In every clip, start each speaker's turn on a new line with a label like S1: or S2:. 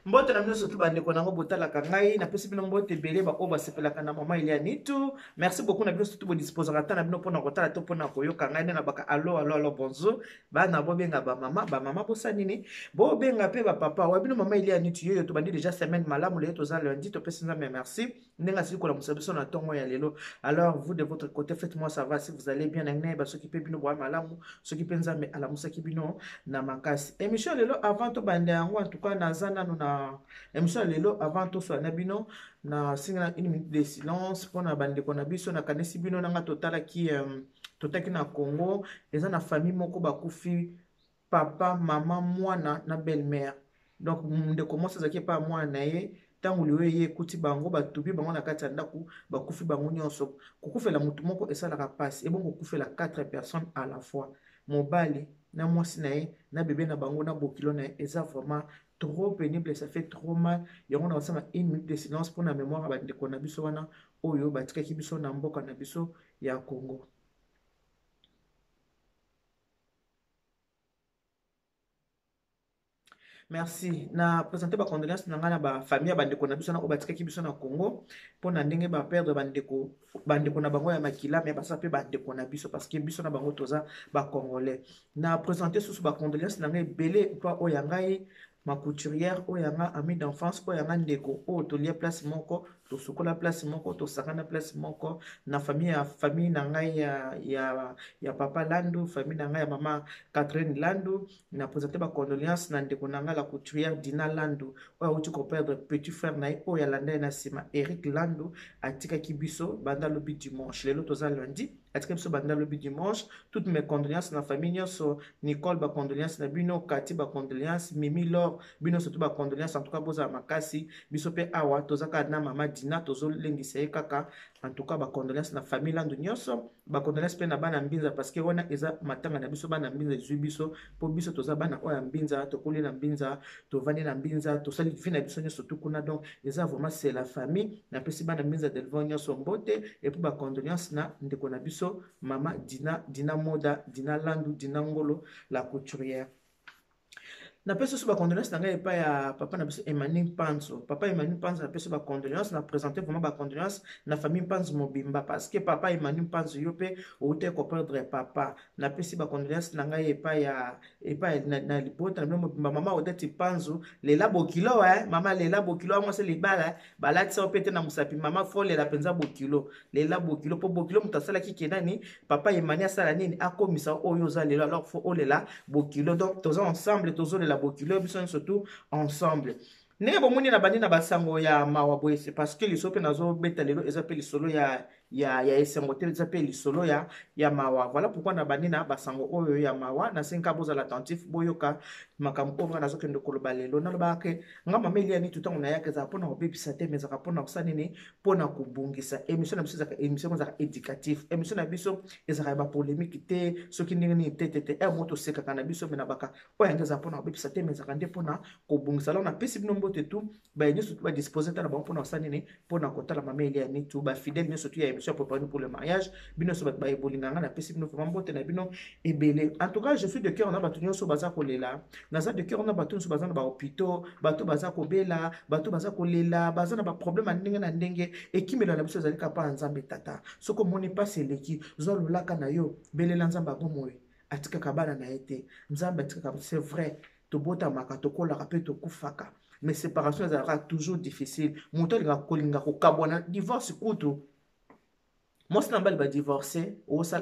S1: Mbote na bino surtout bandeko nango botalaka ngai, napesi bino mbote ebele baoyo basepelaka na mama Elia Nitu. Merci beaucoup na bino surtout bodisposaka ata na bino mpona kotala to mpona koyoka ngai nde nabaka alo alo alo bonjour bana bobenga bamama bamama bosa nini bobenga mpe bapapa wa bino mama Elia Nitu yoyo tobandi déjà semaine malamu lelo toza lundi topesi Nzambe merci ndenge asili kolamusa biso na ntongo ya lelo. Alors vous de votre côté, faites-moi savoir si vous allez bien. Nangi nayeba soki mpe bino boya malamu, soki mpe Nzambe alamusaki bino na makasi. Émission ya lelo, avant tobanda yango, en tout cas naza nanu na émission ya lelo, avant toswala na bino, nasengi na une minute de silence mpona bandeko na biso. Nakanisi bino nanga totalaki totaki na Congo, eza na famille moko bakufi, papa, mama, mwana na belle mère. Donc ndeko mwasi azalaki epai ya mwana na ye ntango liyo eye ekuti bango, batubi bango na kati ya ndako, bakufi bango nyonso. Kokufela motu moko esalaka mpasi, ebongo kokufela 4 personnes à la fois, mobali na mwasi na ye na bebe na bango na bokilo na ye, eza vraiment trop pénible, ça fait trop mal. Yango na kosala une minute de silence mpona mémoire ya bandeko na biso wana oyo batikaki biso na mboka na biso ya Congo. Merci. Na présenter ba condoléances na ngai na ba famille ya bandeko na biso na oyo batikaki biso na Congo mpo na ndenge ba perdre bandeko, bandeko na bango ya makila, mais baza mpe bandeko na biso parce que biso na bango toza ba Congolais. Na présenter susu ba condoléances na ngai ebele mpo oyo ya ngai ma couturière, oyo ya ngai ami d'enfance, oyo ya ngai ndeko oyo tolia place moko, tosukola place moko, tosakana place moko, na famille ya famille na ngai ya papa Landu, famille na ngai ya mama Catherine Landu. Na présenter ba condoléances na ndeko na ngai la couturière Dina Landu oyo awuti koperdre petit frère na ye oyo alanda ye na nsima, Eric Landu, atikaki biso banda lobi dimanche. Lelo toza lundi, atikaki biso banda lobi dimanche. Toutes mes condoléances na famille nyonso. Nicole, ba condoléances na bino. Kati, ba condoléances. Mimi Lor, bino surtout ba condoléances. En tout cas bozala makasi, biso mpe awa toza kaka na mama Dina, tozolengisa ye kaka. En tout cas ba condoléances na famille Landu nyonso, ba condoléances mpe na bana Mbinza parce que wana eza matanga na biso bana Mbinza, ezwi biso mpo biso toza bana oyo ya Mbinza, tokoli na Mbinza, tovandi na Mbinza, tosali vie na biso nyonso tu kuna. Donc eza vraiment, c'est la famille. Napesi bana Mbinza Delvon nyonso mbote et puis ba condoléances na ndeko na biso mama Dina, Dina Moda, Dina Landu, Dina Ngolo la couturière. Napesi biso bacondoléance na ngai epai ya papa na biso Emmanuel Mpanzo. Papa Emmanuel Mpanzo, napesi bacondoléance, na présente vraiment bacondoléance na famille Mpanzo mobimba parce que papa Emmanuel Mpanzo, yo mpe outi koperdre papa. Napesi bacondoléance na ngai epai ya epai na libota na bino mobimba. Mama Odette Mpanzo, lela bokilo, eh? Mama lela bokilo, amwasi libala balatisa yo mpe te na mosapi. Mama fo lela mpenza bokilo, lela bokilo mpo bokilo moto asalaki ke nani papa Emani asala nini akomisa oyo oza lelo. Alors fo olela bokilo. Donc toza ensemble, tozolela bokilo biso nyonso tout ensemble. Ndenge bomoni na bandi na basango ya mawa boye, c'est parce que lisolo mpe nazobeta lelo eza mpe lisolo ya esengo te, eza mpe lisolo ya mawa. Voilà pourquoi na bandi na basango oyo ya mawa. Nasenga bozala attentif, boyoka makambo oyo nga nazokende koloba lelo. Nalobaka ke nga mama Elia Nitu, ntango nayaka ezalaka mpona kobebisa te, mais ezalaka mpona kosala nini? Mpona kobongisa. Émission na biso ezalaka émission moko ezalaka éducatif. Émission na biso ezalaka ya bapolémique te, soki ndenge nini te te te. Ere moko tosekaka na biso, me na baka oyo yango ezala mpona kobebisa te, mais ezalaka nde mpona kobongisa. Alors napesi bino mbote tu baye nyonso tu badispose ta na bango mpona kosala nini? Mpona kotala mama Elia Nitu, bafidèle nyonso tu ya émission ya Préparez pour le mariage. Bino nyonso bato baye bolinga nga, napesi bino vraiment mbote na bino ebele. En tout cas je suis de cœur na bato nyonso baza kolela, naza de cœur na bato nyonso baza na bahôpitaux, bato baza kobela, bato baza kolela, baza na baproblème ya ndenge na ndenge. Ekimelo na biso ezali kapa ya Nzambe tata. Soki omoni mpasi eleki, zwa lolaka na yo, belela Nzambe ya bomoi. Atikaka bana na ye te, Nzambe atikaka. C'est vrai, tobotamaka, tokolaka mpe tokufaka, mais séparation ezalaka toujours difficile. Moto alingaka kolinga kokabwana, divorce kutu, mwasi na mobali badivorce,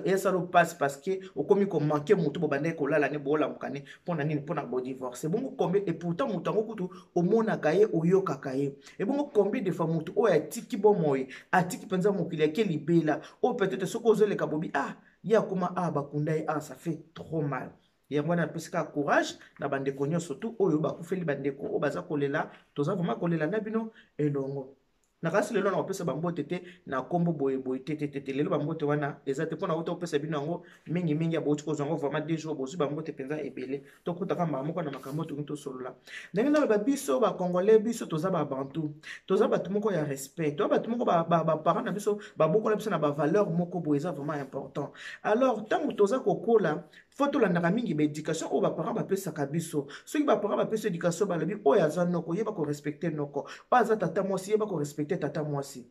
S1: esala mpasi parce que okomi komanke motu bobandaki kolala ne boolamuka ne mpona nini? Mpona bodivorce. Bongo combien? Et pourtant moto yango kutu omonaka ye, oyokaka ye. Ebongo combien de fois motu oyo atiki bomoi, atiki mpenza mokili, ake libela, oyo peut-être soki ozoleka bobi, ah, ye akoma, ah, bakunda ye, ah, ça fait trop mal. Yango wana napesi kaka courage na bandeko nyonso tu oyo bakufeli bandeko oyo baza kolela. Toza vraiment kolela na bino elongo. Nakasi lelo nakopesa bambote te na nkombo boye boye te te te te. Lelo bambote wana eza te mpona uta kopesa bino yango mingimingi ya bouti kozwa yango vraiment deux jours bozwi bambote mpenza ebele. Tokutaka mbala moko na makambo tokoki tosolola. Ndenge naloba, biso bacongolais, biso toza babantu, toza bato moko ya respect, toza bato moko baparent na biso babokola biso na bavaleur moko boye, eza vraiment important. Alors ntango toza kokola, fo tolandaka mingi baéducation oyo baparent bapesaka biso. Soki baparent bapesa éducation, balobi oyo aza noko, yeba korespecte noko, oyo aza tata mwasi, yeba korespecte tata mwasi.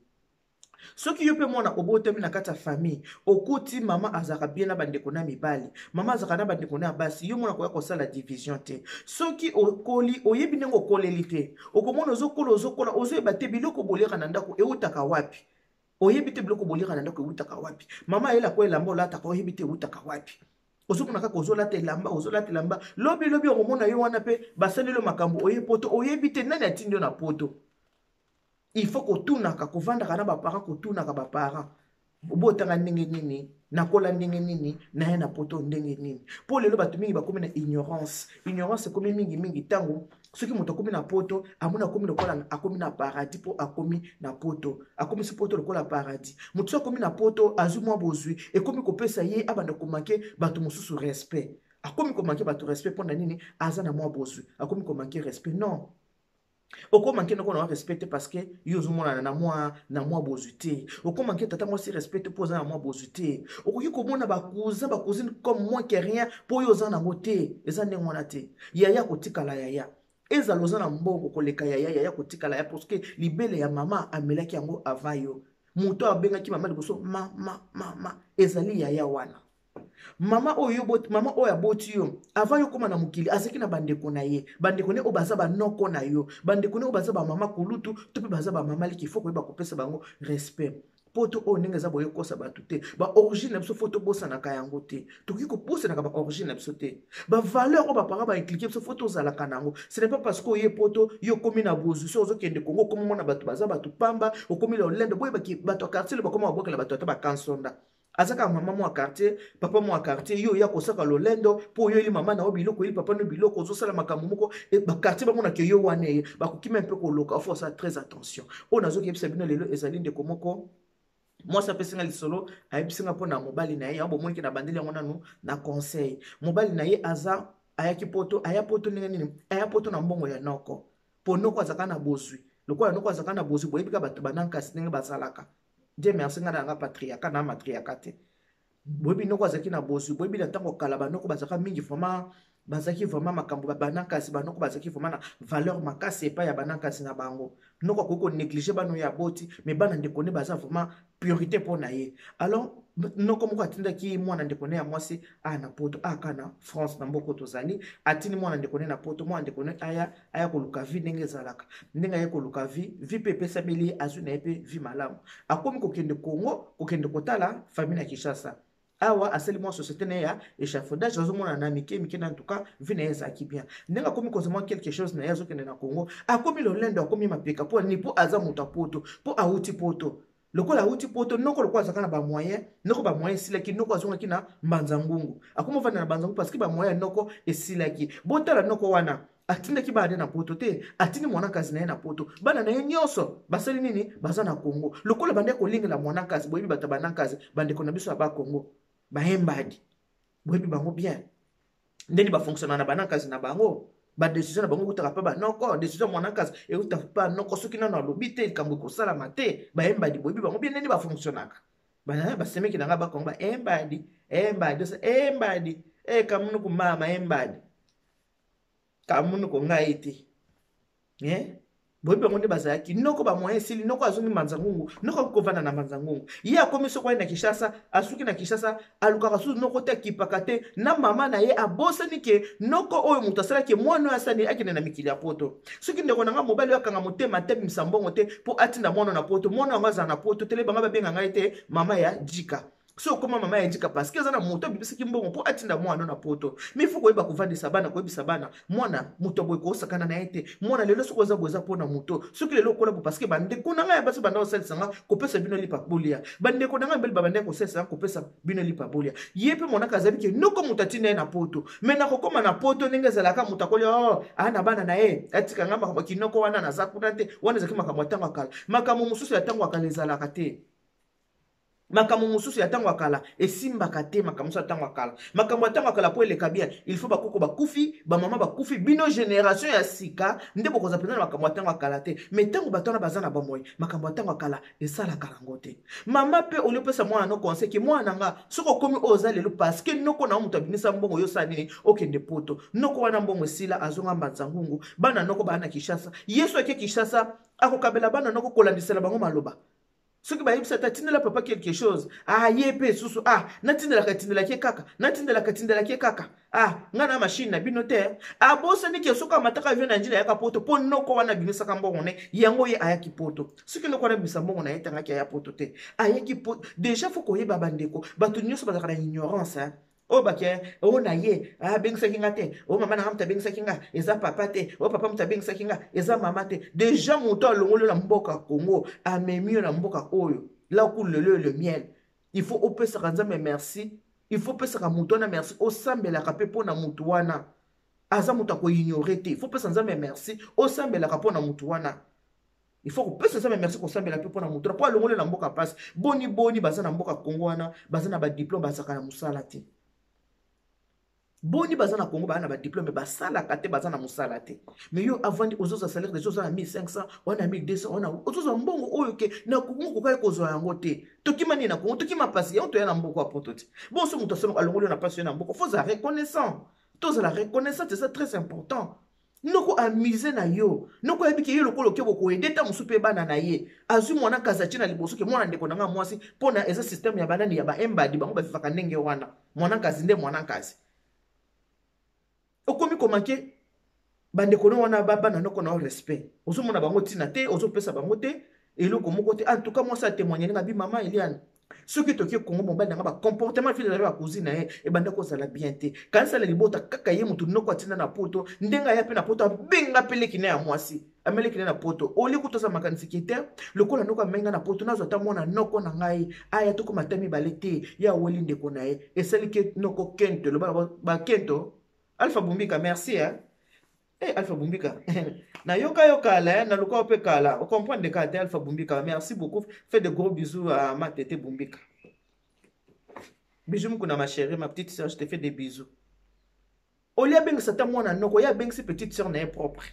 S1: Soki yo mpe mwana obotami na kati ya famille, okuti mama azalaka bien na bandeko na mibali, mama azalaka na bandeko na ya basi, yo mwana koya kosala division te. Soki okoli, oyebi ndenge okoleli te, okomona ozokola, ozokola, ozoyeba te biloko boliaka na ndako eutaka wapi. Oyebi te biloko boliaka na ndako eutaka wapi. Mama ayelako elamba olataka, oyebi te eutaka wapi. Ozomona kaka ozolata elamba, ozolata elamba, lobi lobi okomona yo wana mpe basaleli yo makambo, oye poto, oyebi te nani atindi yo na poto. Il faut kotunaka, kovandaka na baparent, kotunaka baparent: botanga ndenge nini, nakola ndenge nini, naye na poto ndenge nini? Mpo lelo bato mingi bakomi na ignorance. Ignorance ekomi mingimingi ntango soki moto akomi na poto, amoni akomi lokola akomi na paradis, mpo akomi na poto, akomisi poto lokola paradis. Moto so akomi na poto, azwi mwa bozwi, ekomi kopesa ye abanda komanke bato mosusu respect. Akomi komanke bato respect mpo na nini? Aza na mwa bozwi, akomi komanke respect. Non, okomanke noko na respect te parce que yo ozomonana na mwa bozwi te. Okomanke tata mwasi respect te mpo oza na mwa bozwi te. Okoki komona bacousin, bacousine comme moins que rien mpo oyo oza nango te. Eza ndenge wana te. Yaya kotikala yaya, ezala oza na mbongo koleka yaya, yaya kotikala ya, parce que libele ya mama amelaki yango avant yo. Moto abengaki mama liboso mama mama ezali yaya wana. Mama oyo, mama oyo aboti yo avant yo kóma na mokili, azalaki na bandeko na ye, bandeko ne oyo baza banoko na yo, bandeko ne oyo baza bamama kulutu to mpe baza bamama liki. Faut koyeba kopesa bango respect. Poto oyo ndenge eza boye, ekosa bato te. Baorigine na biso, faut tobosanaka yango te. Tokoki kobosanaka baorigine na biso te. Bavaleur oyo baparent bainculquer biso, faut tozalaka na yango. Ce n'est pas parce que oye poto, yo okomi na bozwi, so ozokende Kongo, okomi mona bato baza bato pamba, okomi lolendo. Boyebaki bato ya quartier bakoma babwakela bato ata bakansonda. Aza kaka mama mwa quartier, papa mwa quartier. Yo oya kosaka lolendo mpo oyoeli mama na yo biloko, oyeli papa no biloko, ozosala makambo moko, baquartier bamonaka yo wana, ye bakokima mpe koloka. Faut osala très attention. Oyo nazokiyebisa bino lelo ezali ndeko moko mwasi apesinga lisolo, ayebisinga mpo na mobali na ye. Yango bomoniki na bandeli yango nanu na conseil. Mobali na ye aza ayaki poto. Aya poto ndenge nini? Aya poto na mbongo ya noko, mpo noko azalaka na bozwi. Lokola noko azalaka na bozwi, boyebi ka bato banankasi ndenge bazalaka. Dieu merci, ngai na yanga patriarcat na matriarcat te. Boyebi noko azalaki na bozwi. Boyebi na ntango kala, banoko bazalaka mingi vraiment, bazalaki vraiment makambo. Banankasi, banoko bazalaki vraiment na valeur makasi epai ya banankasi na bango. Noko akoki konégliger bana oyo aboti, mais bana ndeko ne baza vraiment priorité mpo na ye. Alors noko moko atindaki mwana ndeko ne ya mwasi aya na poto, aka na France, na mboka tozali. Atindi mwana ndeko ne na poto. Mwana ndeko ne aya koluka vie ndenge ezalaka. Ndenge aye koluka vie, vie mpe epesameli ye, azwi na ye mpe vie malamu. Akomi kokende Congo, kokende kotala famille na Kinshasa. Awa asali mwa société na ye ya échafaudage, azomona na mike mike. Na ntuka vie na ye ezalaki bien. Ndenge akomi kozwa mwa quelque chose na ye, azokende na Congo, akomi lolendo, akomi mapeka. Mpo ni mpo aza moto ya poto, mpo awuti poto. Lokola awuti poto, noko lokola azalaka na bamoyen, noko bamoyen esilaki, noko azongaki na Mbanza Ngungu. Akomi ovanda na Mbanza Ngungu parce que bamoyen ya noko esilaki. Botala, noko wana atindaki bana na poto te, atindi mwanakazi na ye na poto. Bana na ye nyonso basali nini? Baza na Kongo. Lokola bande kolingela mwanakazi, boyebi bato ya banakazi, bandeko na biso ya Bakongo, bayembadi, boyebi bango bien ndeni bafonctionna na banakazi na bango. Badécision na bango ekutaka mpe banoko. Décision ya mwanakazi euta mpe noko. Soki nano alobi te, likambo ekosalama te. Bayembadi, boyebi bango bien ndeni bafonctionnaka. Basemeki na ngai Bakongo, baembadi, embadi, embadi e kamunuku mama embadi kamunuku ngai te. Boyebi bango nde bazalaki. Noko bamoyen esili, noko azongi Mbanza Ngungu. Noko akoki kovanda na Mbanza Ngungu. Ye akomi soko aye na Kinshasa, asuki na Kinshasa, alukaka susu noko te, akipaka te na mama na ye. Abosani ke noko oyo moto asalaki mwana oyo asani akende na mikili ya poto. Soki ndeko na ngai mobali oyo akanga motema te, abimisa mbongo te mpo atinda mwana na poto, mwana yango azala na poto tele, bango babenga ngai te mama ya jika. Soki okoma mama ya Edika, parce que eza na moto abimisaki mbongo mpo atinda mwana na poto. Mais il faut koyeba kovandisa bana, koyebisa bana: mwana moto boye, kosakana na ye te. Mwana, lelo soki oza boye, eza mpona moto. Soki lelo okola bo, parce que bandeko na ngai ya basi banda kosalisa nga kopesa bino lipa bolia, bandeko na ngai mibali babandaki kosalisa nga kopesa bino lipa bolia. Ye mpe monaka azali ke noko moto atinda ye na poto. Mais nakokóma na poto, ndenge ezalaka, moto akolia o aa na bana na ye, atika nga makambo kinoko wana. Naza kuna te. Wana ezalaki makambo ya ntango ya kala. Makambo mosusu ya ntango ya kala ezalaka te. Makambo mosusu ya ntango ya kala esimbaka te. Makambo mosusu ya ntango ya kala, makambo ya ntango ya kala, mpo eleka bien, il faut bakoko bakufi, bamama bakufi. Bino génération ya sika nde bokozwa mpenza na makambo ya ntango ya kala te. Mais ntango bato wana baza na bomoi, makambo ya ntango ya kala esalaka yango te. Mama mpe, oli opesa mwana no conseil ke: mwana nga, soki okomi oyo oza lelo, parce que noko na yo moto abimisa mbongo, yo osala nini? Okende poto. Noko wana, mbongo esila, azonga mbanza ngungu. Bana noko baa na Kinshasa. Ye so ake Kinshasa, akokabela bana noko, kolandisela bango maloba. Soki bayebisa ata tindela papa quelque chose, ah, ye mpe susu, ah, natindelaka, tindelaki ye kaka, natindelaka, tindelaki ye kaka. Ah, ngai na machine na bino te. Abosani ke soki amataka avion na njila, ayaka poto mpo noko wana abimisaka mbongo ne yango. Ye ayaki poto. Soki noko wana abimisa mbongo na ye, tangaki aya poto te. Ayaki poto déjà. Faut koyeba, bandeko, bato nyonso bazalaka na ignorance, hein? Oyo bake oyo na ye abengisaki nga te, oyo mama na nga moto abengisaki nga, eza papa te, oyo papa moto abengisaki nga, eza mama te. Déjà moto alongoli yo na mboka Congo, amemi yo na mboka oyo là où coule le lait et le miel. Il faut opesaka Nzambe merci, il faut opesaka moto wana merci, osambelaka mpe mpo na motu wana. Aza moto akoignore te. Il faut opesa Nzambe merci, osambelaka mpo na motu wana. Il faut kopesa Nzambe merci, kosambela mpe mpo na motu, mpo alongoli na mboka mpasi. Boni boni baza na mboka Kongo wana, baza na badiplôme, bazalaka na mosala te? Boni baza na Kongo, baza na badiplôme, basalaka te, baza na mosala te? Mais yo avandi, ozozwa salaire déjà, oza na 1500 wana, 1200 wana, ozozwa mbongo oyo ke na Kongo kokaki kozwa yango te. Tokima nini na Kongo? Tokima mpasi yango, toya na mboka ya poto te. Bonso moto asolo alongoli yo na mpasi, yo na mboka, faut ozala reconnaissant. Tozala reconnaissant, eza très important. Noko amuse na yo, noko ayebi ke ye lokola oke bokoyede ta mosusu mpe bana na ye. Azwi mwana kazi, atie na liboso ke mwana ndeko na nga mwasi, mpona eza système ya banani ya baembadi, bango bavivaka ndenge wana. Mwana nkazi nde mwana nkazi. Okomi komanke bandeko no wana, bana noko na yo respect, ozomona bango ntina te, ozopesa bango te eloko moko te. En tout cas, mwasi atémoigne ndenge abi: mama Eliane, soki toki Kongo, mobali nanga, bacomportement fili ezali, bacousine na ye ebanda kozala bien te. Kanisa na libota kaka ye motu noko atinda na poto. Ndenge aya mpe na poto, abenga mpe leki na ya mwasi, ameleki na na poto. Oli kutu aza makanisi ke te, lokola noko amenga na poto, nazwa ata mwana noko na ngai aya, tokoma ata mibale te. Ye aweli ndeko na ye, esali ke noko kento loba bakento. Alpha Bumbika, merci, hein? Hey, Alpha Bumbika, nayoka yo kala, naluka yo mpe kala, ocomprendre kaka te. Alpha Bumbika, merci beaucoup. Fais de gros bisous à ma tete Bumbika. Bisous mukuna, ma chérie, ma petite sœur, je te fais des bisous. Olie abengisa ata mwana noko, ye abengisi petite sœur na ye propre.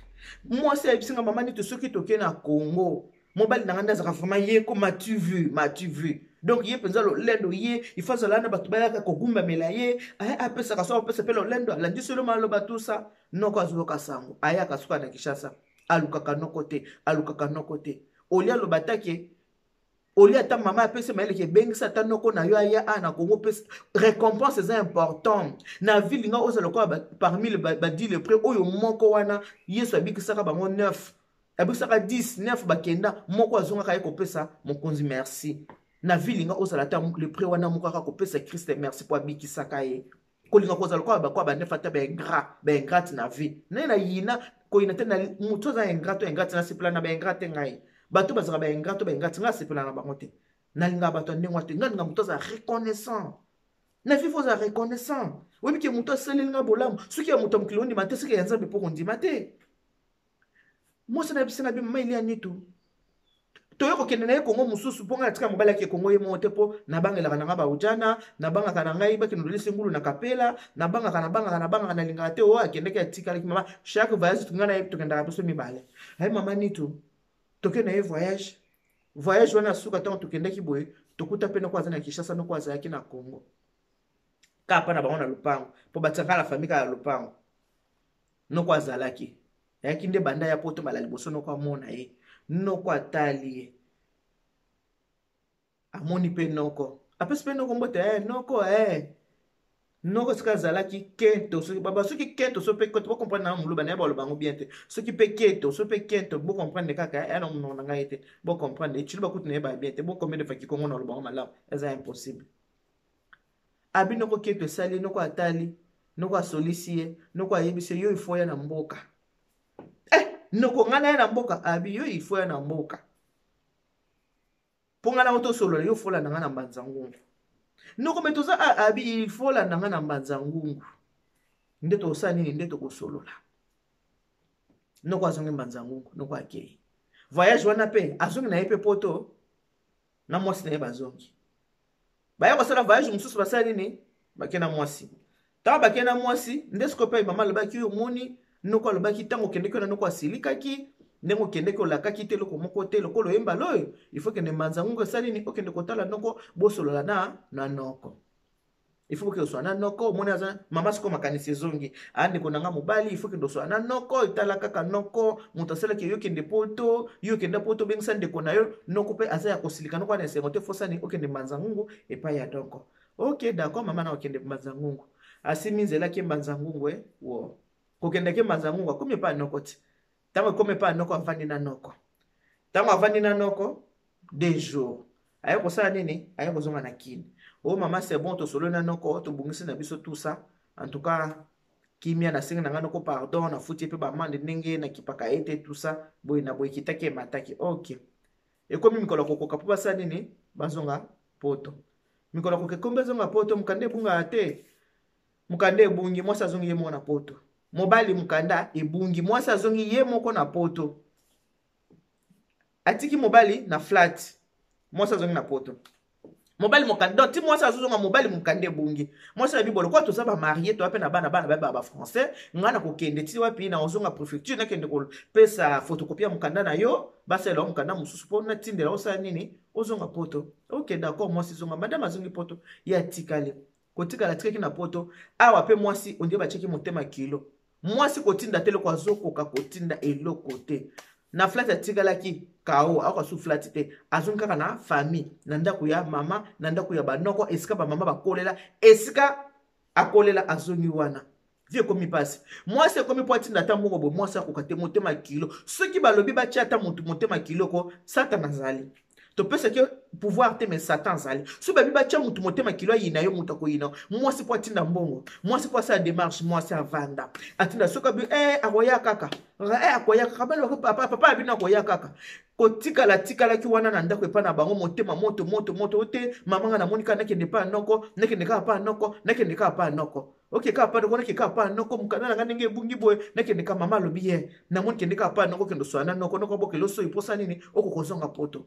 S1: Mwasi ayebisi nga: mama nito, soki tokei na Congo, mobali na nga nde azalaka vraiment ye ko m'as-tu vu, m'as-tu vu. Donc ye mpenza lolendo, ye il faut azala na bato bayaka kogumbamela ye, apesaka so apesa mpe lolendo, alandi solo maloba tusa. Noko azoyoka sango, ayaka suka na Kinshasa, alukaka noko te, alukaka noko te. Olie aloba take, olie ata mama apesi mayeleke: ebengisa ata noko na yo aya a na Kongo. Pesa récompense, eza important na vie. Linga ozala lokola parmi ba 10 lépreux oyo moko wana Yesu abikisaka. Bango 9 abikisaka, 10, 9 bakenda, moko azongaka ye kopesa mokonzi merci. Na vie, linga ozala ata lépreux wana moko aka kopesa Christ merci mpo abikisaka ye. Kolinga kozala lokola bakwa baneuf, ata baingrat, baingrate na vie naye. Na yina koyina te na motu aza ingrat to ingrate, nasepela na baingrat te. Ngai, bato bazalaka baingrat to baingrate, ngai asepela na bango te. Nalingaka bato ya ndenge wana te. Ngai alinga moto azala reconnaissant na vie. Faut ozala reconnaissant. Oyebi ke moto asaleli nga bolamu, soki ya moto ya mokili ondima te, soki ya Nzambe mpo kondima te. Mwasi nayebisi nga bi: mama Elia Nitu, toye kokende na ye Kongo mosusu, mpo ngai natika mobali ake Kongo ye moko te, mpo nabangelaka na ngai baujana, nabangaka na ngai bakende olisi ngulu na kapela, nabangaka, nabangaka, nabangaka, nalingaka te. Oyo akendaki, atikalaki. Mama, chaque voyage ngai na ye tokendaka biso mibale. Aye: mama Nitu, tokende na ye voyage. Voyage wana suka, ntango tokendaki boye, tokuta mpe noko aza na Kinshasa, noko azalaki na Kongo kaka mpa na bango na lopango, mpo batiaka na famille kaka ya lopango. Noko azalaki, ayaki nde banda ya poto mbala liboso. Noko amona ye, noko atali ye, amoni mpe noko, apesi mpe noko mbote. Noko, noko soki azalaki kento, soki baba, soki kento, so mpe kento, bocomprendre na moluba na ye, baloba yango bien te. Soki mpe kento, so mpe kento, bocomprendre kaka ya na monoko na ngai te, bocomprendre etili bakutu na ye ba bien te. Bocombien de fois kikongo na oloba yango malamu? Eza impossible. Abi noko keto esali, noko atali, noko asolisi ye, noko ayebisi ye, yo il faut ya na mboka. Eh, noko ngai naya na mboka? Abi yo il faut ya na mboka. Mpo ngai nango tosolola, yo faut olanda ngai na Mbanza Ngungu. Noko me toza, abi il faut olanda ngai na Mbanza Ngungu. Nde tokosala nini? Nde tokosolola. Noko azongi Mbanza Ngungu, noko akei. Voyage wana mpe azongi na ye mpe poto na mwasi na ye bazongi. Baya kosala voyage mosusu, basala nini? Bake na mwasi. Ntango bake na mwasi, nde sikoyo mpe mama alobaki, oyo omoni, noko alobaki, ntango okendeki wana, noko asilikaki ndenge okendeki, olakaki te eloko moko te, lokola oyemba loyo, il faut kende Mbanza Ngungu, esali nini? Okende kotala noko, bosolola na noko. Il faut okende osolola na noko. Omoni aza mama, sikoyo makanisi ezongi, a ndeko na nga mobali, il faut kende osolola na noko, etala kaka noko moto asalaki yo okende poto, yo okende poto, obengisa ndeko na yo, noko mpe aza ya kosilika, noko wana esengo te, fosani okende Mbanza Ngungu epai ya noko. Ok, d'accord mama, na okende Mbanza Ngungu. Asimi nzela ake Mbanza Ngungu, e wo kokende ke Mbanza Ngungu, akomi epai ya noko ti ntango ekomi epai ya noko, avandi na noko. Ntango avandi na noko 2 jours, aye kosala nini? Aye kozonga na Kini. O mama, c'est bon, tosololi na noko, tobongisi na biso tout ça, en tout cas kimia, nasengi na ngai noko pardon, nafuti ye mpe bamande ndenge nakipaka ye te, tout ça boye na boye, ekitaki emataki. Ok, ekomi mikolo ya kokoka mpo basala nini? Bazonga poto. Mikolo ya kokoka ekomi, bazonga poto, mokanda ebungaka te, mokanda ebungi, mwasi azongi ye moko na poto. Mobali mokanda ebungi, mwasi azongi ye moko na poto, atiki mobali na flat, mwasi azongi na poto, mobali mokanda, donc ti mwasi azozonga, mobali mokanda ebungi. Mwasi alobi, lokola toza bamariés, toya mpe na bana, bana bayeba bafrançais, ngai na kokende ti wapi? Na ozonga préfecture, nakende kopesa photocopie ya mokanda na yo, basalela yo mokanda mosusu mpo natindela, osala nini? Ozonga poto. Ok, d'accord, mwasi zonga. Madame azongi poto, ye atikali kotikala, atikaki na poto awa mpe mwasi ondie batiaki motema kilo. Mwasi kotinda te eloko, azokoka kotinda eloko te na flat, atikalaki kao, akoka su flat te, azongi kaka na famille, na ndako ya mama, na ndako ya banoko, esika bamama bakolela, esika akolela, azongi wana. Vie ekomi mpasi, mwasi ekomi mpo atinda ata moko boye, mwasi akoka te, motema kilo. Soki balobi batia ata motu motema kilo ko, Satan azali, topesaki pouvoir te, mais Satan azali. Soki babi batia motu motema kilo, ayina yo, moto akoyina. Mwasi mpo atinda mbongo, mwasi mpo asala démarche, mwasi avanda atinda, soki abi eh, akoya kaka, eh, akoya kaka, bana papa, papa ya bino akoya kaka. Kotikala tikalaki wana na ndako epai na bango, motema moto moto moto te. Mama, nga namoni kaka nakende epai ya noko, nakende kaka epai ya noko, nakende kaka epai ya noko. Oke kaka pa noko, nakende kaka pa noko, mokanda na nga ndenge ebungi boye, nakende kaka. Mama alobi ye, namoni kende kaka pa noko, kende oswala na noko, noko abokela osoyi, mposa nini? Oko kozonga poto.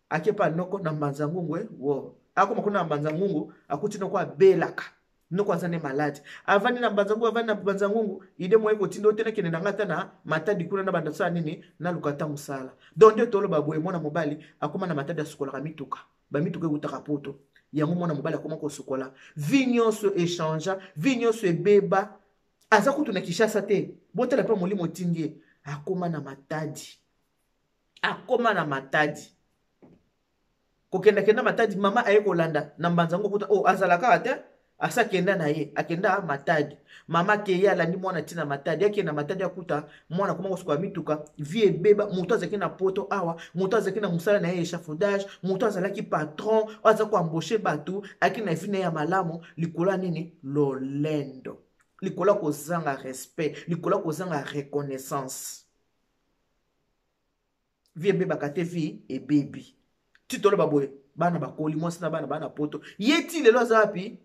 S1: Ake pa noko na Mbanza Ngungu, e wo akoma kuna na Mbanza Ngungu, akuti noko abelaka, noko aza nde malade, avandi na Mbanza Ngungu, avandi na Mbanza Ngungu. Ide moye kotinda ote, nakende na nga ata na Matadi kuna, na banda tosala nini? Naluka ata mosala. Donc nde toloba boye, mwana mobali akoma na Matadi, asukolaka mituka, bamituka eutaka poto yango. Mwana mobali akoma kosukola, vie nyonso echangea, vie nyonso ebeba, aza kutu na Kinshasa te. Botala mpe molimo otindi ye, akoma na Matadi, akoma na Matadi, kokendakenda Matadi. Mama aye kolanda na Mbanza yango kuta, oh, azala kaka te, asa akenda na ye, akenda Matadi. Mama akeye, alandi mwana ntina Matadi, akende na Matadi, akuta mwana akoma kosukola mituka, vie ebeba. Moto azalaki na poto awa, moto azalaki na mosala na ye, échafaudage, moto azalaki patron oyo aza koembaucher bato, ayaki na vie na ye ya malamu. Likolo ya nini? Lolendo, likolo ya kozanga respect, likolo ya kozanga reconnaissance. Vie ebebaka te, vie ebebi ti toloba boye, bana bakoli, mwasi na bana, bana poto, ye ti lelo aza wapi?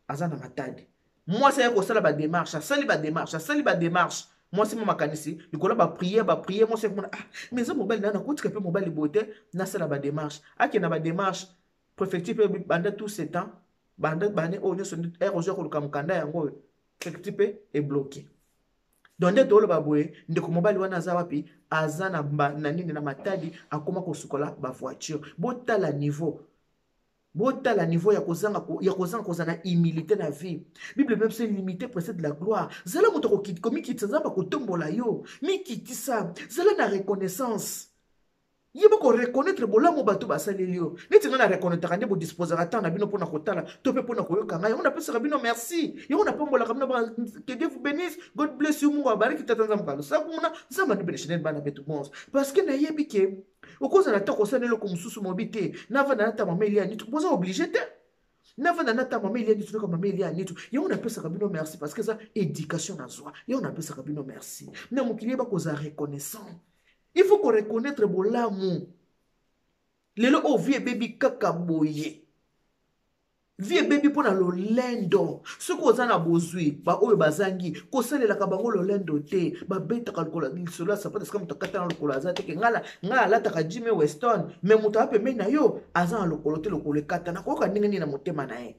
S1: Aza na Matadi. Mwasi aye kosala badémarche, asali badémarche, asali badémarche. Mwasi mo makanisi likolo, baprière, baprière. Mwasi akomona, ah, mais eza mobali na, nakotika mpe mobali boye te, nasala badémarche. Akende na badémarche préfecture mpe banda tout ce temps, banda bane oyo nyonso, ere ozwa koluka mokanda yango oyo, préfecture mpe ebloqué. Donc nde toloba boye, ndeko mobali wana aza wapi? Aza na nini? Na Matadi, akoma kosukola bavoiture. Botala niveau, botala niveau ya kozanga kozala na humilité na vie. Bible même se l'humilité précède la gloire. Zala moto komikitisa, Nzambe akotombola yo. Mikitisa, zala na reconnaissance, yeba koreconnaître bolamu bato basaleli yo. Neti ngai na reconnaîtraka nde bodisposaka temps na bino mpona kotala to mpe mpona koyoka ngai, yango napesaka bino merci, yango napambolaka bino. Que Dieu vous bénisse, God bless you, Mungu abariki, tata Nzambe kalosaku muna Nzambe andibeneshe bana betu bonso, parce que nayebi ke okozala ta kosala eloko mosusu mobi te, navanda nata mama Eliani, boza obligé te. Navanda nata mama Elia Nitu, noka mama Elia Nitu. Yango napesaka bino merci parce que eza éducation nazwa. Yango napesaka bino merci. Na mokili yeba kozala reconnaissant. Il faut ko reconnaître bolamu. Lelo oyo vie ebebi kaka boye. Vie ebebi mpo na lolendo. Soki oza na bozwi, baoyo bazangi, kosalelaka bango lolendo te. Babetaka lokolo lisolo ya sapato esika moto akata na lokolo aza te. Ke ngai alataka Jimmy Weston, mais moto aza pembeni na yo aza na lokolo te, lokolo ekata. Nakoyoka ndenge nini na motema na ye?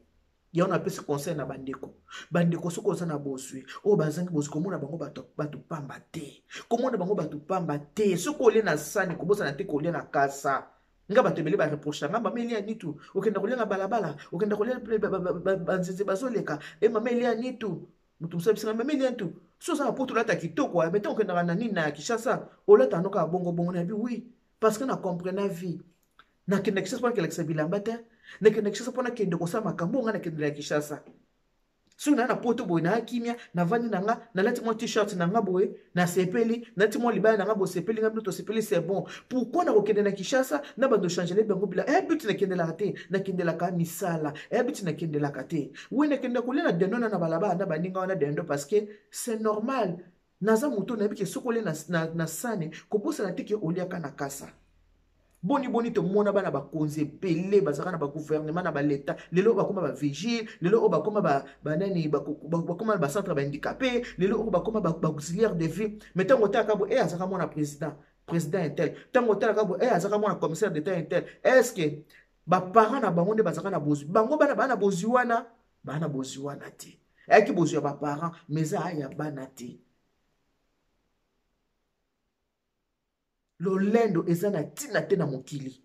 S1: Yango napesi conseil na bandeko. Bandeko, soki oza na bozwi, oyo bazangi bozwi, komona bango bato pamba te. Komona bango bato pamba te. Soki olie na sani, kobosana te kolia na kasa. Nga bato ebele bareproche nga, mama Elia Nitu, okenda kolia na balabala, okenda kolia banzenze bazoleka. E mama Elia Nitu, moto mosusu abisanga mama Elia Nitu, so oza na poto olata kitoko, mais ntango okendaka na nini na Kinshasa, olata yango kaka bongo bongo. Nayebi oui, parce que na comprena vie. Nakenda Kinshasa mpona kelakisa bilamba te, nakenda Kinshasa mpona kende kosala makambo nga nakendela ya Kinshasa. Soki naa na poto boye, naa kimia, navandi na nga, nalati mwa t-shirt na nga boye, nasepeli, nalati mwa libaya na nga boye, sepeli nga, bino tosepeli, c'est bon. Pourquoi nakokende na Kinshasa na bando changele bango bila? But nakendelaka te, nakendelaka misala. But nakendelaka te. Oui, nakendela kolia na dendo na balabala na baninga wana dendo, parce que c'est normal. Naza moto nayebi ke soki olie na sani, kobosana te ke oliaka na kasa. Boni boni tomona bana bakonzi ebele bazalaka na bagouvernement na baleta, lelo oyo bakoma bavigile, lelo oyo bakoma banani, bakoma na bacentre bahandicapé, lelo oyo bakoma baauxiliaire de vie. Mais ntango otalaka bo, e azalaka mwana président, président intel. Ntango otalaka bo, e azalaka mwana commissaire d'état intel. Est ce que baparent na bango nde bazalaka na bozwi? Bango bana baa na bozwi wana, baa na bozwi wana te. Ayaki bozwi ya baparent, mais eza ya bana te. Lolendo eza na ntina te na mokili.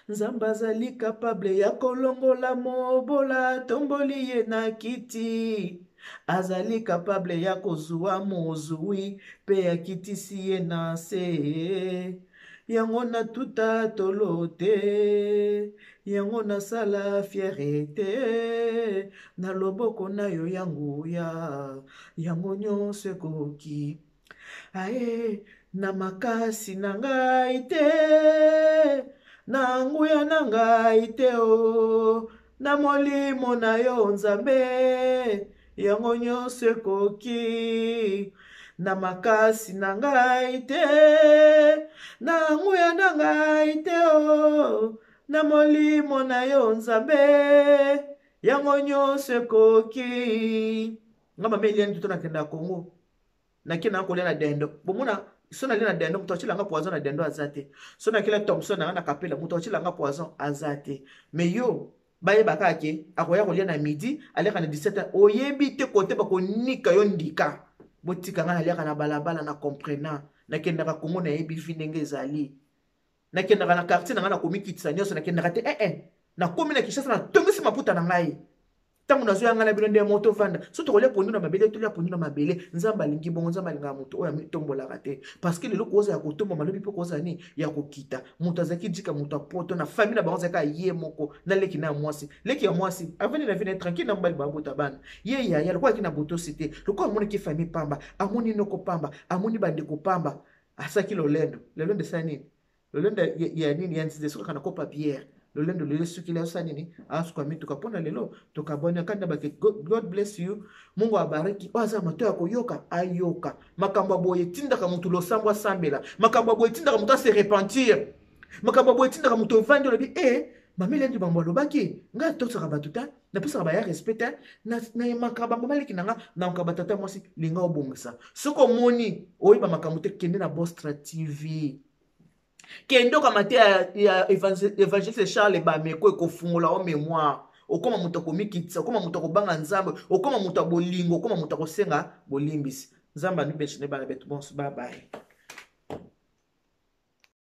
S1: Nzambe azali capable ya kolongola mobola, tomboli ye na kiti. Azali capable ya kozwa mozwi mpe akitisi ye na se. Yango natuta tolo te, yango nasala fiere te. Na loboko na yo ya nguya, yango nyonso ekoki. Ae, na makasi na ngai te, na nguya na ngai te, o na molimo na yo Nzambe, yango nyonso ekoki. Na makasi na ngai te, na nguya na ngai te, o na molimo na yo Nzambe, yango nyonso ekoki. Nga mama Eliane tuto nakenda Congo, nake na kolia na dendo. Bomona so nalia na dendo, moto atiela nga poison na dendo aza te. So nakela Thomson nanga na kapela, moto atiela nga poison aza te. Mais yo bayeba kaka ke akoya kolia na midi, aliaka na 17 heures, oyebi te kote bakonika yo ndika. Botika nga naliaka na balabala na comprenant. Nakendaka Congo, nayebi vi ndenge ezali. Nakendaka na quartier na ngai, nakomikitisa nyonso, nakendaka te. Nakomi na Kinshasa, natongisi maputa na ngai. Ntango nazoya ngai na bino nde moto vanda, so tokolia pondu na mabele, tolia pondu na mabele. Nzambe alingi bongo. Nzambe alingaka moto oyo amitombolaka te, parce que lelo koza ya kotombama, lobi mpe koza nini ya kokita. Moto azalaki jika, moto ya poto na famille na bango azalaki ye moko na leki na ya mwasi. Leki ya mwasi avandi na vie na ye tranquille na mobali, babota bana. Ye yaya lokola aki na botosi te, lokola amonaki famille pamba, amoni noko pamba, amoni bandeko pamba, asalaki lolendo. Lolendo esala nini? Lolendo ya nini? Ya nzinzi esukaka na kopa bière. Lolendo lelo esukeli, asala nini? Asuka mituka. Mpona lelo tokabwani akanda bake. God bless you, Mungu abariki. Oyo aza mato ya koyoka, ayoka. Makambo ya boye etindaka motu losambo asambela. Makambo ya boye etindaka motu ase repentir. Makambo ya boye etindaka motu ovandi olobi e mama Elendi bango alobaki ngai atosaka bato te, napesaka baya respect te, nayemaka bango maleki na nga nayoka batata mwasi. Linga obongisa. Soki omoni oyeba makambo te, kende na Bostra TV, kende okamate ya évangéliste Charles Bameko, ekofungola o mémoire. Okoma moto akomikitisa, okoma moto akobanga Nzambe, okoma moto ya bolingo, okoma moto akosenga bolimbisi. Nzambe anubeshine bana betu bonso. Bye bye.